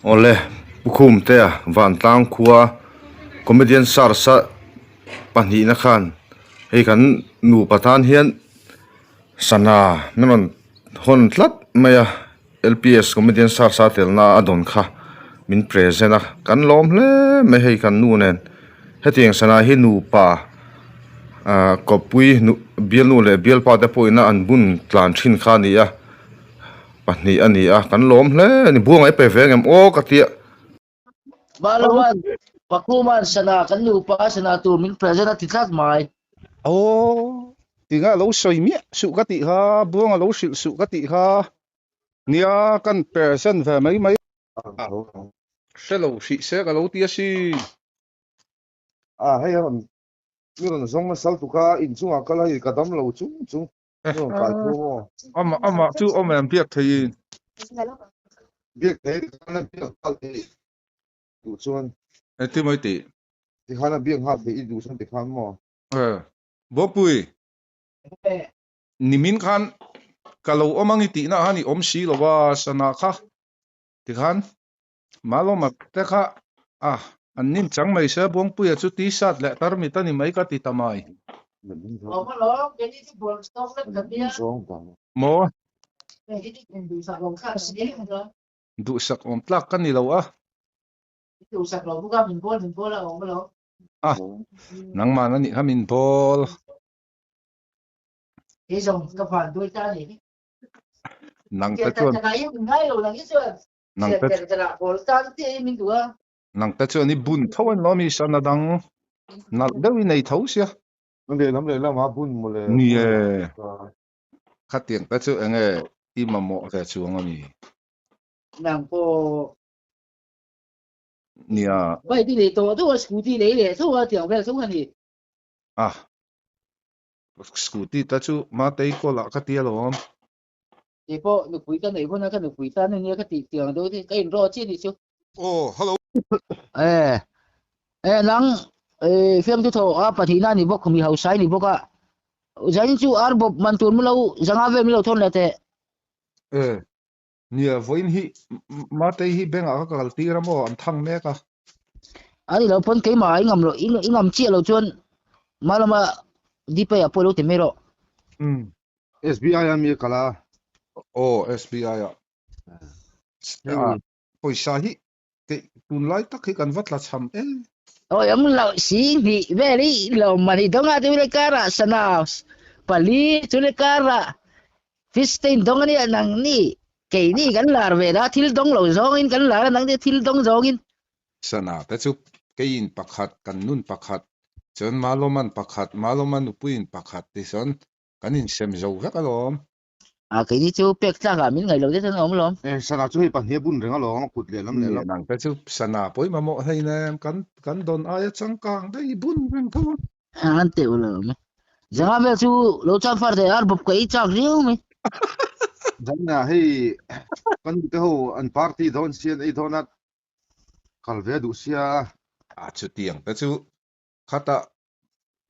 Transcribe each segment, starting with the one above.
Awle, Pu Khumtea Vantlang khua Comedian Search-a pahnihna khan hei kan nupa tan hian sana min rawn hawn tlat mai a, LPS Comedian Search-a telna a dawn kha min present a, kan lawm hle mai hei kan nu nen. Hetiang sana hi nupa ah kawppui bialnu leh bialpa te pawhin a an bun tlan thin kha a ni a. Pahnih a ni a, kan lawm hle a ni. Buanga i pe ve angem aw ka tia. Balawan, Pakhuman sana kan nupa sana tur min present a ti tlat mai. Aw, tinga lo sawi miah suh ka tih kha, Buanga lo hrilh suh ka tih kha. Nia, kan present ve mai mai. Hre lo hrih se ka lo ti asin. A, hei a rawn, mi rawn zawng nasa lutuk a, inchungah kal a hei ka dam lo chung chung. Amah amah chu awm em biak thei in. Biak thei khan a biak nghal thei duh chuan. Engtin maw i tih? Tikhan a biak nghal thei i duh chuan tikhan maw? Eh, Bawpui, nimin khan ka lo awm ang i tihna khan i awm si lo a, sana kha tikhan Malawma te kha a an nin chang mai se Buangpuia chu t-shirt leh tarmit a ni mai ka ti ta mai. Maw? Duhsak awm tlak ka ni lo a. A, nangman a nih kha min bawl. Nang te chuan. Nang te nang te chuan i bun tho an lo mi sana dang nalh deuh i nei tho sia. Lehlam lehlam a bun mawle. Ni e. Khatiang te chu enge i mamawh ve chuang ami? Nang pawh. Nia. Bike i nei tawh tho a scooty lei leh tho a tiang vel tho a ni. A. Scooty te chu Matei kawl ah ka ti alawm. Kei pawh nupui ka neih hun a ka nupui tan ania ka tih tiang deuh te ka inrawh chiah nih chu. Aw hello. E e nang e fiamthu thaw a pathihna ni bawk mi hausai ni bawk a zain chu ar bawp man tur milo zanga vel milo thawn leh teh. E nia vawiin hi Matei hi bank ah ka kal tir a maw an thang mek a. Ani lo pawn keimah ah i ngam loh i ngam chiah lo chuan hma lama Dpay ah pawh lo ti mai rawh. Umm SBI a mi a kal a. Aw SBI ah. Ah pawisa hi keih tunlai tak hi kan va tla chham em. Awi awm loh si hnih vel i lo man i dawng a chule karah sana pali chule karah fish te in dawng ania nang ni keini kan lar ve la thil dawng lo zawngin kan lar a nang te thil dawng zawngin. Sana te chu keiin pakhat kan nun pakhat chuan Malawman pakhat Malawma nupuiin pakhat ti sawn Kan insem zo vek alawm. A keini chu pek tlak ah min ngaih loh te chuan a awm alawm. E sana chu hei pahnih a bun reng alawm a kut lehlam lehlam. Nang te chu sana pawh i mamawh hleinem kan kan dawn aia changkang daih i bun reng tho a. An teuh alawm e. Zanga vel chu lo chang far thei ar bawp ka ei chak riau mai. Zanga hei kan nute ho an party dawn sia an ei dawn a kal ve a duh sia. A chutiang te chu khatah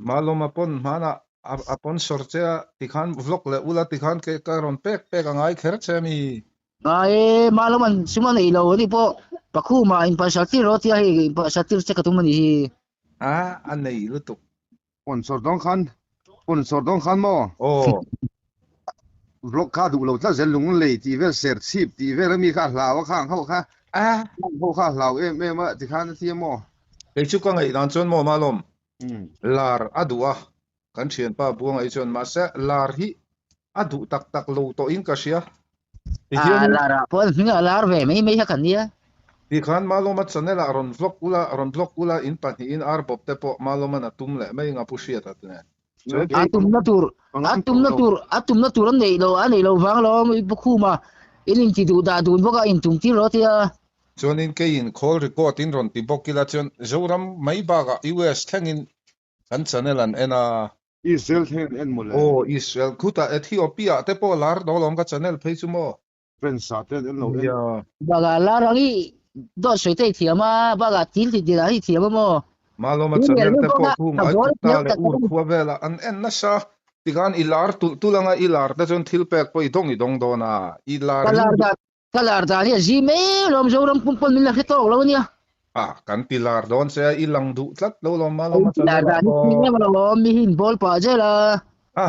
Malawma pawn hmanah a sponsor che a tikhan vlog leh ula tikhan ke ka rawn pek pek a ngai kher che mi. Ngai e, Malawma'n sum a nei lo ani pawh Pakhuma in pasal tir rawh tia hei in pasal tir che ka tum a ni hi. A, a nei lutuk. Sponsor dawn khan, sponsor dawn khan maw? Aw. Vlog kha duh lo tlat zel lung lei tih vel ser chhip tih vel ami kha a hlau a khang ho kha. A. Khang ho kha a hlau em em a tikhan a tia maw? Kei chu ka ngaih dan chuan maw Malawm, lar a duh a, kan thianpa Buanga hi chuan mahse lar hi a duh tak tak lo tawhin ka hria. Tihian lar ah pawh hming a lar ve mai mai kha kan nia. Tikhan Malawma channel ah rawn vlog ula, rawn vlog ula in pahnihin ar bawp te pawh Malawman a tum leh mai anga Pu Hriata te nen. Chuan a tumna tur, a tumna tur, a tumna tur a neih lo, a neih lo vang lawm i Pu Khuma in inti duh dah dun bawk a, in tum tir rawh tia. Chuanin keiin call record in rawn ti bawk ila chuan Zoram mai bakah US thlengin kan channel an en a. Israel thleng an en mawle. Aw Israel khutah Ethiopia ah te pawh lar dawl awm ka channel phei chu maw. Friends ah te an en lo en. Nia. Bakah lar ang i dawt sawi te i thiam a, bakah thil ti ti lah hi i thiam a maw. Malawma channel te pawh khu ngai kutta leh ur khua velah an en nasa. Tikhan i lar tulh tulh anga i lar te chuan thil pek pawh i dawng i dawng dawn a, i lar Ka lar dan. Ka lar dan hi a zi mai alawm Zoram pum pawn min la hre tawk lo ania. A, kan ti lar dawn che a, i lang duh tlat lo lawm Malawma Lar channel ah dan hi pawh. chi em alawm, mi hi in bawl pah zel a. A,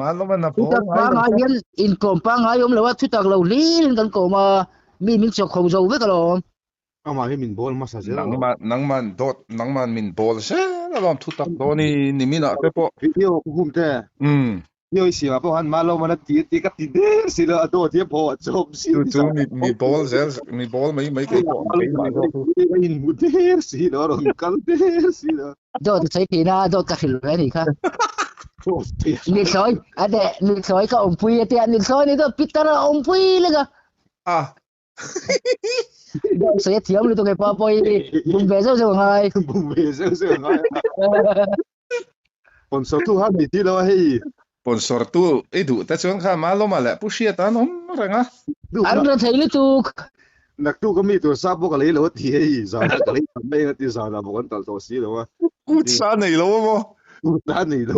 Malawma na bawl Thutak ngai lo pangngai che. hian inkawm pangngai awm lo a, thutak lo hlir in kan kawm a, mi min chawk ho zo vek alawm. Amah hi min bawl hmasa zel alawm. Nangman, nangman dawt, nangman min bawl zel alawm thutak dawn i niminah te pawh. Video ka hum te. Umm. Video i siamah pawh khan Malawma na ti ti ka ti der si lo, a dawt hi a phaw a chawm si Chu chu mi mi bawl zel, mi bawl mai mai kei pawh ang keimah zawk chu. A inhmu der si lo, a rawn kal der si lo. Dawt a sawi thin a, dawt ka hrilh ve a nih kha. Nithlawi, a deh, nithlawi ka awmpui a tia, nithlawi ni dawt Peter a awmpui lek a. A. Sawi a thiam lutuk e pa pawh hi bum ve zeuh zeuh a ngai. Bum ve zeuh zeuh a ngai a. Sponsor tu kha nei ti lo a hei. Sponsor tu i duh te chuan kha Malawma leh Pu Hriata an awm reng a. An rawn thei lutuk. Naktuk a mi tur sap pawh ka lei lo a ti hei. Zanah ka lei tam mai ang a ti zanah bawk an talh tawh si lo a. Kut sa nei lo a maw? Kut sa nei lo.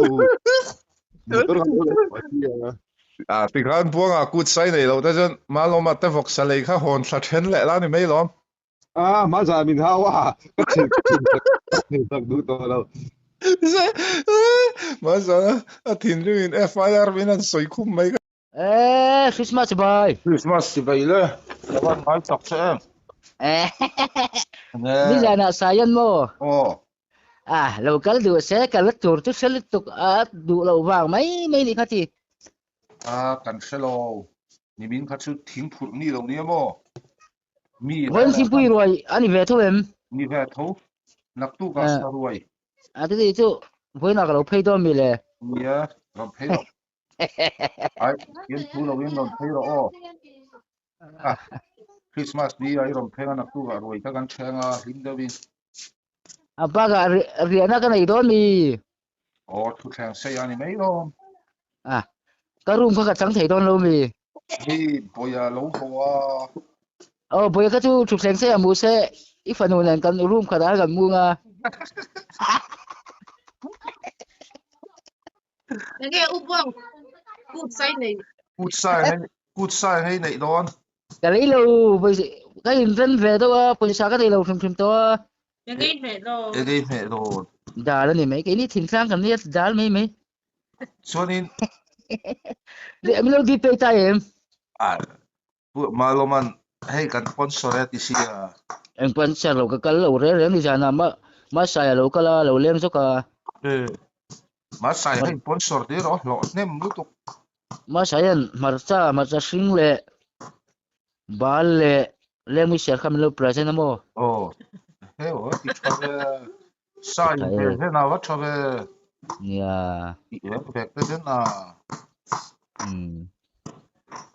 Motor kha lo lei tawh a ti a. A tikhan Buanga kut sai nei lo te chuan Malawma te vawk sa lei kha hawn thla then leh la ni mai lawm. A hma min hau a, ka thin ka thin tak ka thin tak duh tawh lo. Hma zan a thinrim in FIR min an sawi khum mai ka. Eee Christmas chibai. Christmas chibai le, ka van ngai tak che em. Nizanah Saian maw? Aw. A, lo kal duh se ka la tur chu hre lutuk a duh loh vang mai mai nih kha ti. A, kan hre lo. Nimin kha chu thing phurh ni lo nia maw? Mi Vawiin thingpui ruai a ni ve tho em? Ni ve tho. Naktuk ah sa ruai. A ti chu vawiinah ka lo phei dawn mi le. Nia, rawn phei rawh. Ai, in thu lo in rawn phei rawh aw. Ah, Christmas ni a i rawn pheng a naktuk ah ruai kha kan thleng a, hlim deuh in. A bakah riahna ka nei dawn mi. Aw, thuthleng sei a ni mai lawm. Ah, ka room kha ka chang thei dawn lo mi. Hei, Bawia lo haw a. Aw, Bawia kha chu thuthleng sei a mu se, i fanu nen kan room khatah khan kan mung a. Enge u buang kut sai nei. Kut sai hei, kut sai hei neih dawn. Ka lei lo, pawisa ka inren ve deuh a, pawisa ka nei lo hrim hrim tawh a. Enge i hmeh dawn. Enge i hmeh dawn. Dal a ni mai, keini thingtlang kan nia dal mai mai. Chuanin. Min lo dip pei ta em? Ah, Pu Malawman hei kan sponsor e ti sia. Eng sponsor lo ka kal lo reng reng ni zan ah Masai a lo kal a lo leng zawk a. Masai hei sponsor tir rawh hlawh hnem lutuk. Masai hian hmarcha hmarcha hring leh bal leh lengmi ser kha min lo present a maw. Aw hei aw ti tha ve sai ve zen a va tha ve. Nia. Ti vek vek te zen a. Umm.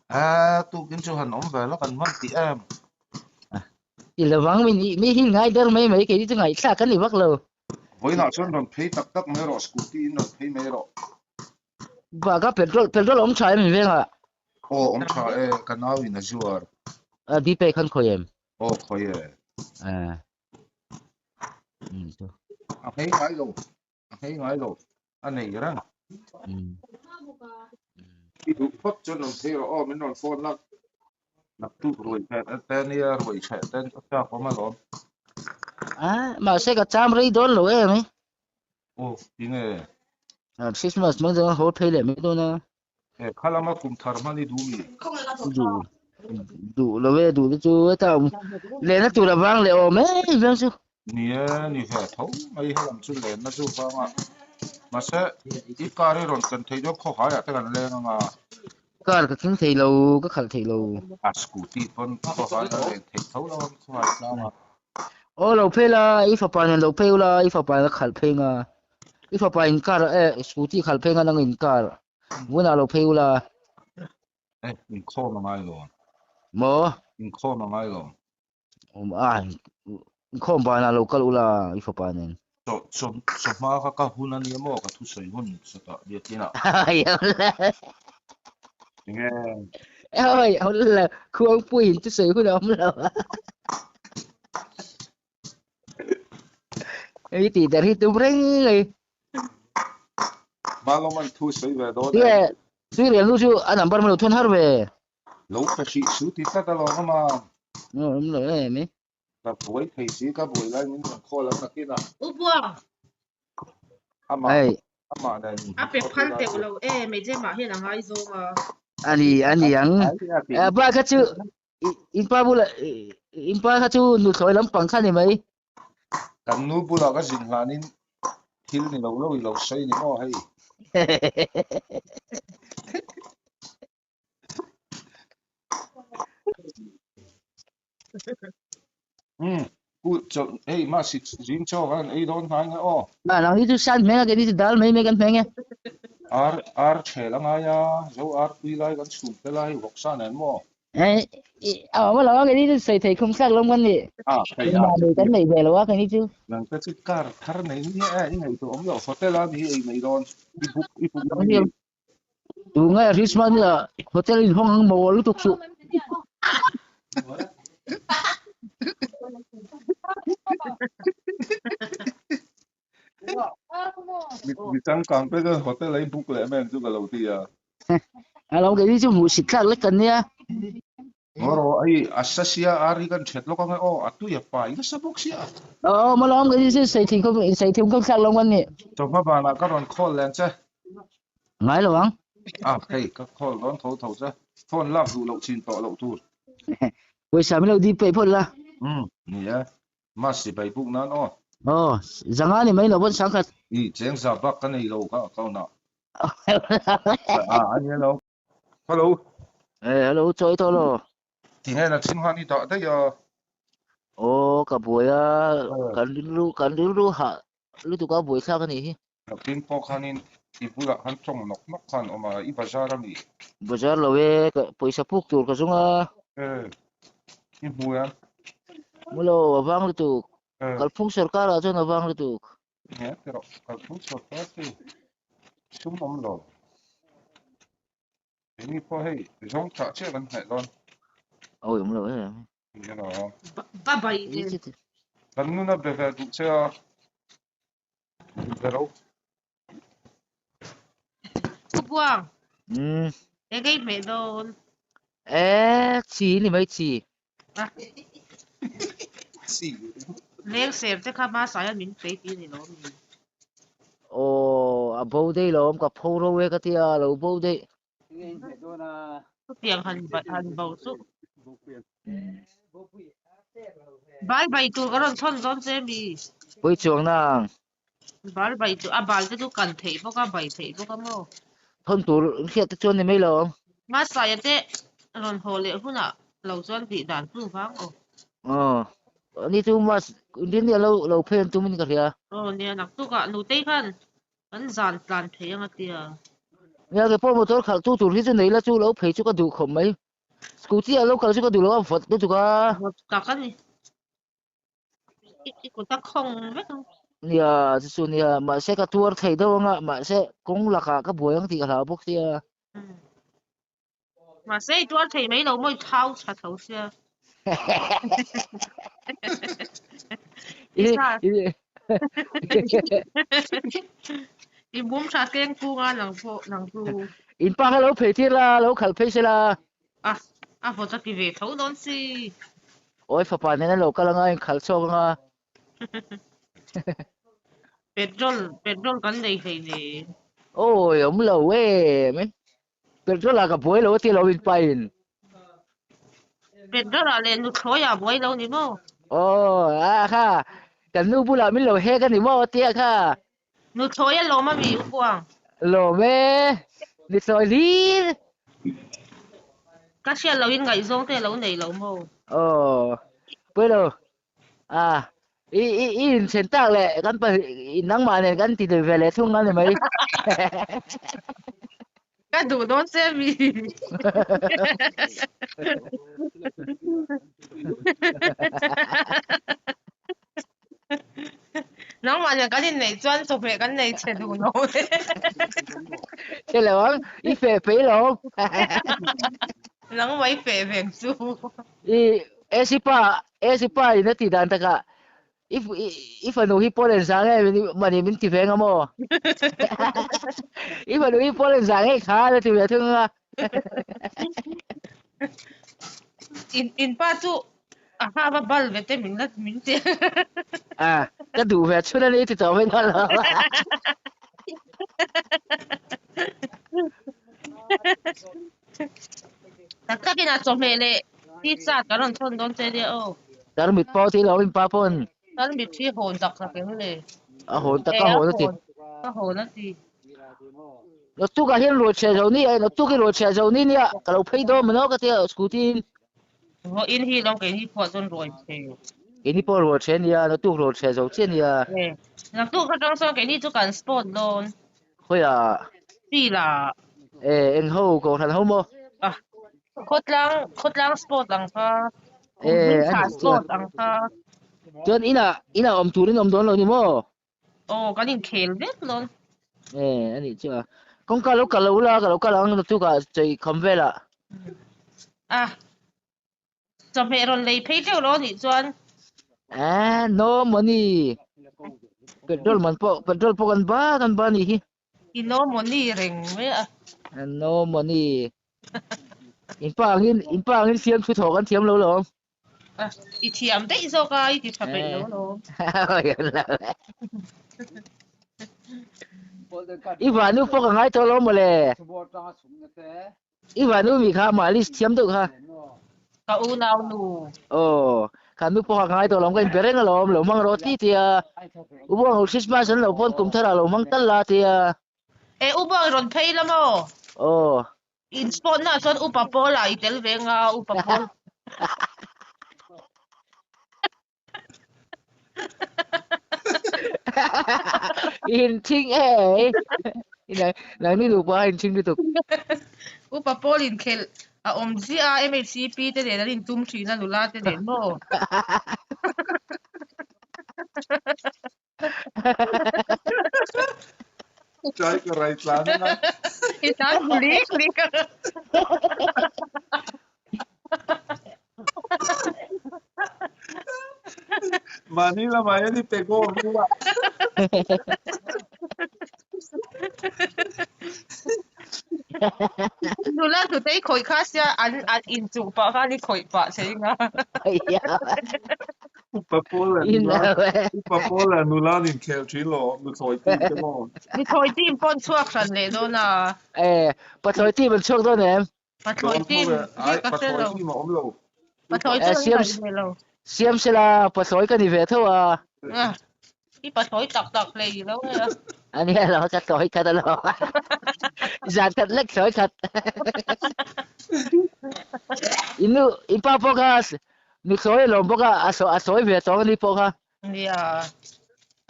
A tukin chu han awm ve la kan hman tih em. I lovang mi mi hi ngai der mai mai kei chu ngaihthlak kan ni vak lo. Vawiinah chuan rawn phei tak tak mai rawh scooty in rawn phei mai rawh. Bakah petrol petrol awm tha em in vengah? Aw awm tha e ka nau in a zuar. A dpay khan khawi em? Aw khawi e. A nghei ngai lo a nghei ngai lo a nei reng. I duh phawt chuan rawn phei rawh aw min rawn phone la naktuk ruai ṭheh te nia ruai ṭheh te a chak awm alawm. A mahse ka cham rei dawn lo em i. Aw tinge. Christmas hmang chuan haw phei leh mai dawn a. E khalama kum thar hman i duh mi? Duh duh lo e duh te chu heta lehna tur a vang leh awm em veng chu. Ni e, ni ve tho mai helam chu lenna chu vang a. Mahse i car i rawn ken thei dawn khawhaiah te kan leng anga. Car ka thleng thei lo, ka khalh thei lo. A scooty pawn khawhai a len theih tho lo ang khawhai tlang a. Aw lo phei la, i fapa nen lo phei ula, i fapa in a khalh phei nga. I fapa in car eh scooty khalh phei nga nang in car. Vunah lo phei ula. Eh, inkhawm a ngai lo. Maw? Inkhawm a ngai lo. Awm a, inkhawm banah lo kal ula i fapa nen. Chaw chaw chawhma kha ka hun a nia maw ka thusawi hun sawtah biakin ah. Enge? Oi, awm lo, khuangpui in thusawi hun a awm lo. Hei tih der hi tum reng mai. Malawman thu sawi ve dawn em? Tui rian lu chu a number ma lo thun har ve. Lo pe hrih su ti tlat alawm ama. Awm lo em i. Ka buai thei si ka buai lai min rawn call ang nakin a. U Buang. Amah Hei. amah nen in A pe phal teuh lo e Meijemah hian a ngaizawng a. Ani ani ang. Pa kha chu in pa bula in pa kha chu nuthlawi lampang kha ni mai. Kan nu bulah ka zin hlanin thil ni lo lo i lo sawi ni maw hei. Um ku chawlh hei mahse zing chaw khan ei dawn hnai nge aw. Na nang hi chu san hmeng a keini chu dal mai mai kan hmeng e. Ar ar thel a ngai a zo ar pui lai kan chhum te lai vawksa nen maw. Eh a awm lo a keini chu sawi thei khum thlak lawm kan ni. A thei a Mahni kan nei ve lo a keini chu. Nang te chu car thar nei ni e i ngaihtuah awm lo hotel a mi ei mai dawn i book i book mai. Tungai Christmas ni ah hotel in hawng ang maw lutuk suh. Mi changkang te chuan hotel a i book leh em em chu ka lo ti a. A lo keini chu hmuhsit thlak lek kan nia. Ngaw hei a sa sia ar hi kan ṭhet lawk ang e aw a tui a pai nasa bawk sia. Aw malawm keini chu sawi thing khawp sawi thing khawp thlak lo kan ni. Chawhma vanah ka rawn call len che. Ngai lo ang. A hei ka call dawn tho tho che. Phone lak duh loh chin tawh loh tur. Pawisa min lo dip peih phawt la. Umm ni e. Mas sipai buk nan aw. Aw zanga ni mai lo pawn sangkhat. I cheng za bak ka nei lo ka account ah. A a nia lo. Hello. Eh hello chawi tawh lo. Tinge na chhing han i dah daih a. Aw ka buai a kan rilru kan rilru hah lutuk a buai thlak a nih hi. Nakin pawh khanin i bulah khan tawng nawk nawk khan awm a i bazar a mi. Bazar lo e ka pawisa puk tur ka zung a. Eh i hmu em? Hmu lo a vang lutuk. Kalphung sorkar ah chuan a vang lutuk. Nge tiraw kalphung sorkar chu sum awm lo. Keini pawh hei zawng chah chiah kan hnaih dawn. Awi awm lo e. Nge lo. Ba bai te. Kan nuna be ve duh che a. Be ro. Pu Buang. Umm. Eng ei hmeh dawn. E chi ni mai chi. Chi. Leng ser te kha hma saia min fei ti ni lo mi. Aw a bo dei lo awm ka pho ro e ka tia lo bo dei. Chutiang han han bo chu. Bal bai tur ka rawn chhawn dawn che mi. Pui chuang nang. Bal bai chu a bal te chu kan theih bawk a bai theih bawk a maw. Thawn tur hriat te chuan ni mai lo. Hmasaia te rawn haw leh hunah lo chuan tih dan chu vang aw. Aw ani chu mas Indian nia lo lo phei an tum in ka hria. Aw nia naktukah nutei khan kan zan tlan thei ang a tia. Nia ke pawh motor khalh tu tur hi chu nei la chu lo phei chu ka duh khawp mai. Scooty ah lo kal chu ka duh lo a vawt lutuk a. Vawt tak a ni. I kut a khawng vek ang. Nia chu chu nia mahse ka tuar thei deuh anga mahse kawng lakah ka buai ang tih ka hlau bawk sia. Mahse i tuar thei mai lo maw i thau tha tho sia. I bum tha keng kung a nang pawh nang chu. In pa kha lo phei tir la lo khalh phei se la. A a vawt a ti ve tho dawn si. Awi fapa nen a lo kal anga in khalh chhuak anga. Petrol petrol kan nei hlei nei. Awi awm lo em e. Petrol ah ka buai lo a ti lo in pa in. Petrol ah leh nuthlawi ah buai lo ni maw? Aw a kha kan nu bulah min lo hek a ni maw a tia kha. Nuthlawi a lawm a mi u Buang? Lawm e, nuthlawi hlir. Ka hriat loh in ngaihzawng te a lo nei lo maw? Aw pawi lo A, i i i inchen tak leh kan pa nangmah nen kan ti ve leh thung a ni mai. Ka duh dawn che mi. Nangmah nen kan inneih chuan chawhmeh kan nei che duh lo e. Che lo ang, i feh peih lo. Nangmah i feh veng chu. I AC pa AC pa in a tih dan takah i i fanu hi pawl en zang em mani min ti ve nga maw i fanu hi pawl en zang em kha a ti ve thung a. In in pa chu a ha va bal ve te min la min ti. A ka duh ve chhun ani ti tawh mai dawn lo. Tak takin a chawhmeh leh pizza kan rawn thawn dawn che nia aw. Tarmit pawh ti lo in pa pawn. Tarmit hi hawn tak tak em le. A hawn tak a hawn a ti. Ka hawn a ti. Naktukah hian rual chhiah zo ni a, naktuk hi rual chhiah zo ni nia, ka lo phei dawn maw ka tia scooty in. Vawiin hi lo keini pawh chuan rual chhe. Keini pawh rual chhe nia, naktuk rual chhiah zo chiah nia. E, naktuk atang chuan keini chu kan sport dawn. Khawiah? Field ah. E, eng ho, kohhran ho maw? Ah, khawtlang, khawtlang sport ang kha. E, a nih chuan. Sport ang kha. Chuan inah, inah awm turin awm dawn lo ni maw? Aw, kan inkhel vek dawn. E, a nih chu a. Kawngka lo kal lo ula, ka lo kal ang naktukah chawi kham velah. A, chawhmeh rawn lei phei teuh lo a nih chuan. A, no money. Petrol man pawh, petrol pawh kan ba kan ba nih hi. I no money reng mai a. No money. In pa angin, in pa angin fiamthu thawh kan thiam lo lawm. I thiam daih zawk a, i ti tha peih lo lawm. I vanu pawh ka ngai tawh lo mawle. I vanu mi kha malis thiam deuh kha. Ka unau nu. Aw, kha nu pawh ka ngai tawh lo, ka inbe reng alawm, lo hmang rawh ti tia. U Buang ho Christmas an lo pawn kum tharah lo hmang tal la tia. E U Buang i rawn phei la maw? Aw. In sport na chuan upa pawl ah i tel ve nga upa pawl. In thing e. Nang ni lupa in thing lutuk. Upa pawl in khelh a awm ziah a MHCP te nen an in tum thin a nula te nen maw. Chai ka rai tlan a. I tlan hmu lik lik a. Mahni lamah hian i pe goal ru a. Nula hnute i khawih kha sia an an inchuh pah khan i khawih pah che ing a. Upa pawl leh nula upa pawl leh nula an inkhel thin lo nuthlawi team te maw? Nuthlawi team pawh an chhuak hran leh dawn a. E, pathlawi team an chhuak dawn em? Pathlawi team hi ka hre lo. Pathlawi team a awm lo. Pathlawi chu an ngaih ve lo. Siam sela pathlawi ka ni ve tho a. I pathlawi tak tak hlei lo e a. A nia lo, ka thlawi khat a lo. Zan khat lek thlawi khat. In nu, in pa pawh kha nuthlawi a lawm bawk a, a a thlawi ve tawng a ni pawh kha. Nia,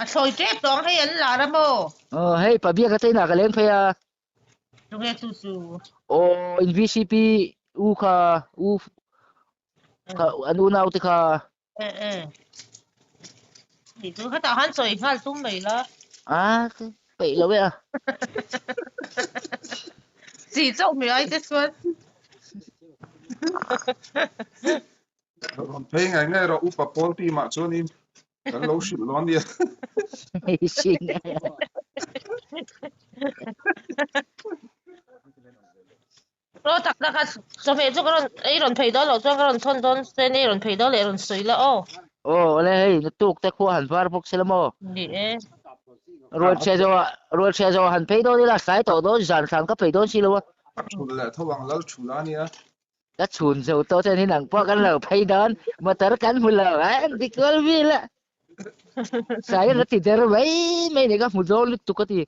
a thlawi tep tawng hei an lar a maw? Aw, hei Pabiaka te inah ka leng phei a. Tunge chu chu? Aw, in VCP u kha, u kha, an unau te kha. E e. Ni chu hetah han sawi nghal tum mai la. A peih lo e a. Chi chauh mi ai te chuan. Rawn phei ngai ngai rawh upa pawl team ah chuanin kan lo hrilh lo ania. Sin. Aw tak tak a chawhmeh chu ka rawn ei rawn phei dawn loh chuan ka rawn thawn dawn sen ei rawn phei dawn leh rawn sawi la aw. Aw awle hei naktuk te khua han var bawk sela maw. Ni e. Rual chhia zawh ah rual chhia zawh ah han phei dawn ila tlai tawh dawn zan thlan ka phei dawn si lo a. A thul leh tho ang lal thul a nia. Ka chhun zo tawh chuan in ang pawh kan lo phei dawn motor kan hmu lo a ti kual vel a. Sai a ti der mai mai ni ka hmu dawn lutuk a ti.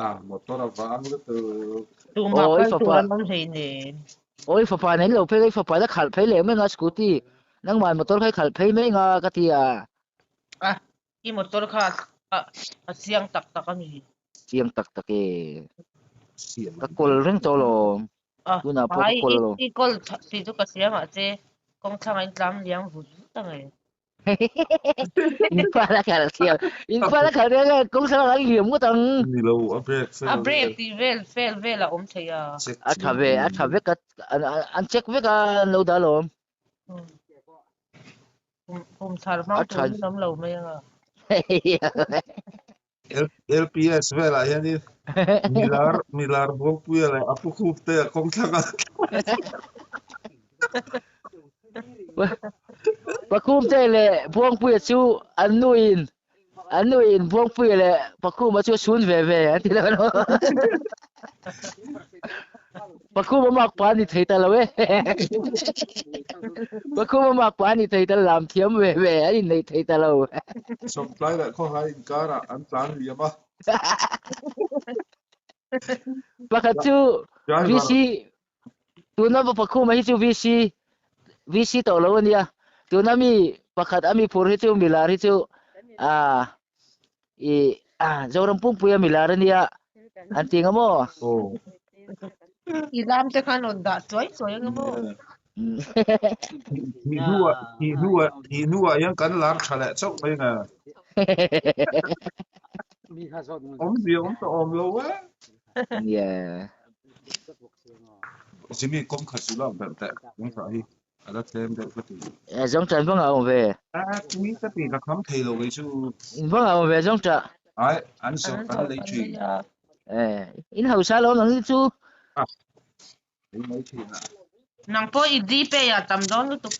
A motor a vang lutuk. Tumah Aw, i kal tur fapa an awm hleinem. Aw, i fapa nen lo phei ka, i fapa la khalh phei leh mai nga scooty. Nangmah motor kha i khalh phei mai nga ka ti a. A, i motor kha a a chiang tak tak a ni. Chiang tak tak e. Siam Ka kawl reng tawh alawm. A, Tunah pawh ka ai kawl i alawm. i kawl tih chu ka hria mahse kawngthlang a intlam liam vut vut ang e. In pa la khalh thiam. In pa la khalh reng a kawng thlang an liam ngawt ang. Ni lo, a brake fail A brake tih vel fail vel a awm thei a. Check A tha ve, a tha vek a, an check vek a an lo dah alawm. Kum thar hmang tur in awm lo mai anga. LPS velah hianin milar milar Buangpuia leh a pu khup te a kawng thlang a. Pakhumte leh Buangpuia chu an nuin an nuin Buangpuia leh Pakhuma chu a chhun ve ve an ti lo lo. Pakhuma mak pa ni thei ta lo e. Pakhuma mak pa ni thei ta lam thiam ve ve an innei thei ta lo. Sawmtlai leh khawhai inkarah an tlan liam a. Pakhat chu VC tuna Pakhuma hi chu VC VC tawh lo ania. Tuna mi pakhat a mi phur hi chu milar hi chu a i Zoram pumpuia milar ania an ti nga maw? I lam te khan rawn dah chuai chuai anga maw? Thih hnuah thih hnuah thih hnuah hian kan lar tha leh chauh mai nge. Awmzia awm tawh awm lo e. Yeah. Jimmy kawng khat chu lak belh teh kawng tah hi a la tlem deuh ka ti. Eh zawng tan vang a awm ve. A tui ka ti ka kham thei lo kei chu. In vang a awm ve zawng tah. Ai an zawrh an lei thin. Eh in hausa lo nang chu. Ei mai thin a. Nang pawh i Gpay ah tam dawn lutuk.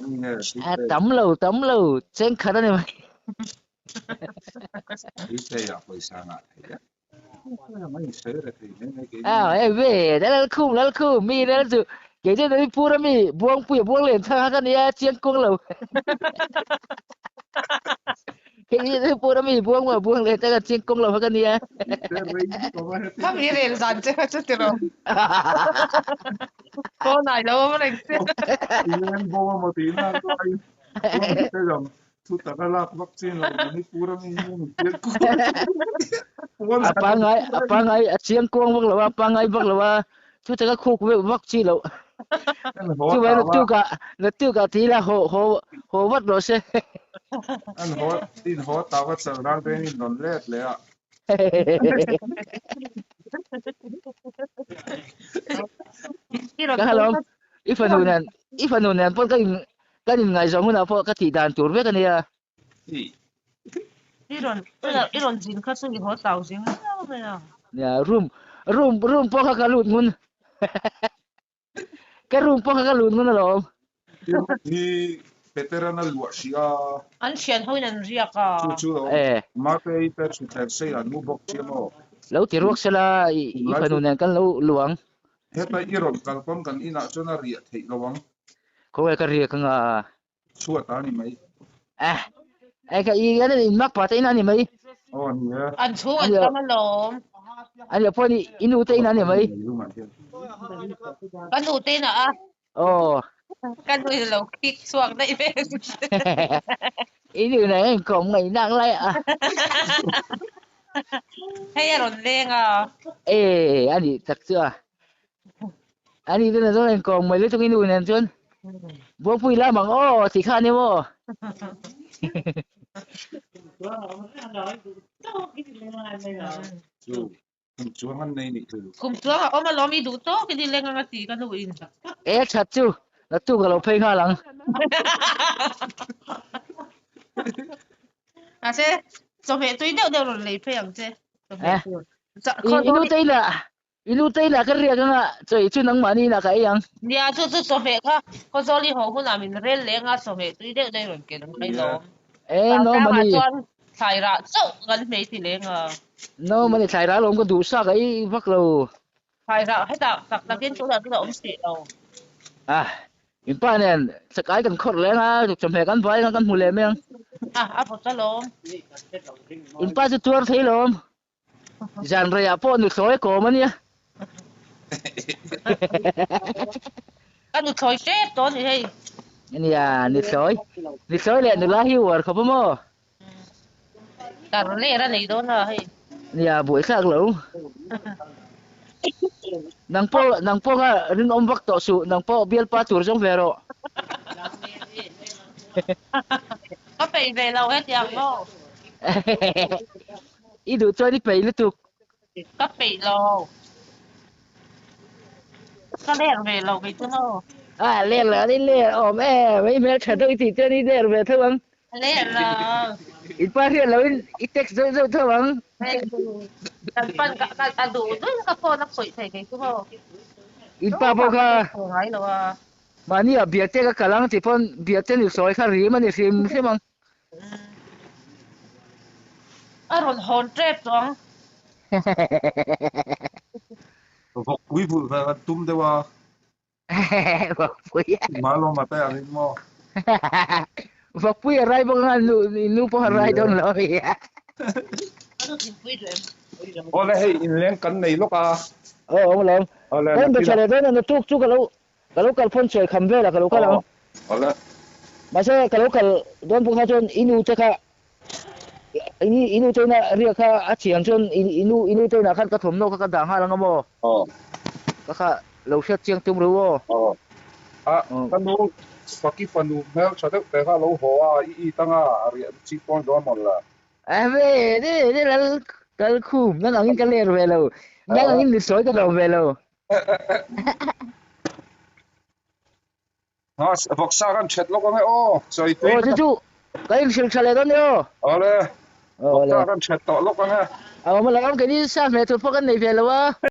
A tam lo tam lo cheng khat a ni mai. Gpay ah pawisa ngah thei a. À em về đã là khum là khum mi đó chu kể cho nó pura mi buông pui buông lên thang cái này chiang cuông lâu cái gì nó pura mi buông mà buông lên thang chiang cuông lâu cái này Ka mi rel zan che kha chu ti rawh. Paw nai lo awm reng che. Ilen bo a maw tihna chu ai te zawng thu taka lak vak chin lo Manipur ami hi an chiang kuang A pangai a pangai a chiang kuang vak lo a pangai vak lo a thu taka khuk veuh vak chi loh. Chu vai naktuk ah naktuk ah ti ila haw haw haw vat rawh se. An haw in haw tau a chal rang te in rawn let leh a. Ka halawm i fanu nen i fanu nen pawh ka in kan in ngaihzawng hunah pawh ka tih dan tur vek a nia. I rawn i rawn zin kha chu i haw tau zing viau mai a. Nia room room room pawh kha ka lut ngun. Ka room pawh kha ka lut ngun alawm. Hi Peterana luah hrih a. An thian hoin an riak a. Chu chu lo. Eh. Mate te thuthleng sei an mu bawk sia maw. Lo ti ruak sela i fanu nen kan lo luang. Heta i rawn kal pawn kan inah chuan a riah theih lo ang. Khawnge ka riak anga. Chhuat a ni mai. Eh, eh ka i an in mak pa te in a ni mai. Aw ni e. An chhung an tam alawm. An lo pawh ni i nu te in a ni mai. Ka nu te in a. Aw. Ka nu in lo kick chhuak daih ve. I nu nen a inkawm ngaih nak lai a. Hei a rawn leng a. Eh, a nih tak chu a. Ani te nen chuan a inkawm mai lutuk i nu nen chuan Buangpui lam ang aw tih kha a ni maw? Chu kum chuang an nei nih chu. Kum chuang a awm alawm i duh tawk in i leng ang a ti ka nu in. E that chu naktuk ka lo phei nghal ang. Mahse chawhmeh tui deuh deuh rawn lei phei ang che. Chawhmeh tur. I nu te inah I nu te inah ka riak anga chawi chu nangmahni inah ka ei ang. Nia chu chu chawhmeh kha Khawzawl i haw hunah min rel leng a chawhmeh tui deuh deuh rawn ken ang mai lawm. E no Vantlang ah mani. chuan thlai rah chauh kan hmei ti leng a. No mani thlai rah lawm ka duh sak a i vak lo. Thlai rah hetah tak takin tunah chuan a awm hrih lo. Ah in pa nen chakai kan khawrh leng a chawhmeh kan vai anga kan hmu leh mai ang. Ah a vawt alawm. In pa chu tuar thei lawm. Zan reiah pawh nuthlawi a kawm a nia. Ka nuthlawi hrep tawh a ni hei. Nia, nuthlawi. Nuthlawi leh nula hi uar khawp a maw? Tar ler a nei dawn a hei. Nia, buaithlak lo. Nang pawh, nang pawh kha rinawm vak tawh suh, nang pawh bialpa tur zawng ve rawh. Ka peih ve lo hetiang maw? I duh chuan i peih lutuk. Ka peih lo. Ka ler ve lo kei chu maw. A ler lo i ler awm em i hmeltha deuh i tih chuan i ler ve tho ang. Ler lo. I pa hriat lo in i text deuh deuh tho ang. Kan pan ka ka a duh duh in ka phone a khawih thei kei chu maw. In pa pawh kha. Ngai lo a. Mahni ah Biate ka kal ang tih pawn Biate ni sawi kha rim a ni hrim hrim ang. A rawn hawn tep tawh ang. Vawkpui vulh ve kan tum deuh a. Vawkpui. Malawma te angin maw? Vawkpui a rai bawk anga nu nu pawh a rai dawn lo ami. Ka nu thinpui duh em? Awle hei inleng kan nei lawk a. Aw awm alawm. Awle Ka inbe nakinah. tha leh dawn a naktuk chu ka lo Ka lo kal pawn sawi kham velah ka lo kal ang. Awle. Mahse ka lo kal dawn pawh kha chuan i nu te kha i nu te ina riak kha a thiam chuan i nu i nu te inah khan ka thawmhnaw kha ka dah nghal ang a maw? Aw. Ka kha lo hriat chiang tum ru aw. Aw. A ka nu Faki fanu hmel tha deuh te kha a lo haw a, i it anga a riah chi pawn dawn mawn le. A ve ne ne lal kal khum nang angin ka ler ve lo nang angin mi sawi ka dawm ve lo. Vawksa kan ṭhet lawk ang e aw, sawi tui. Aw chu chu kan inhrilh ṭha leh dawn nia aw. Awle, vawksa kan ṭhet tawh lawk ang e. A awm alawm, keini sa hmeh tur pawh kan nei ve lo a.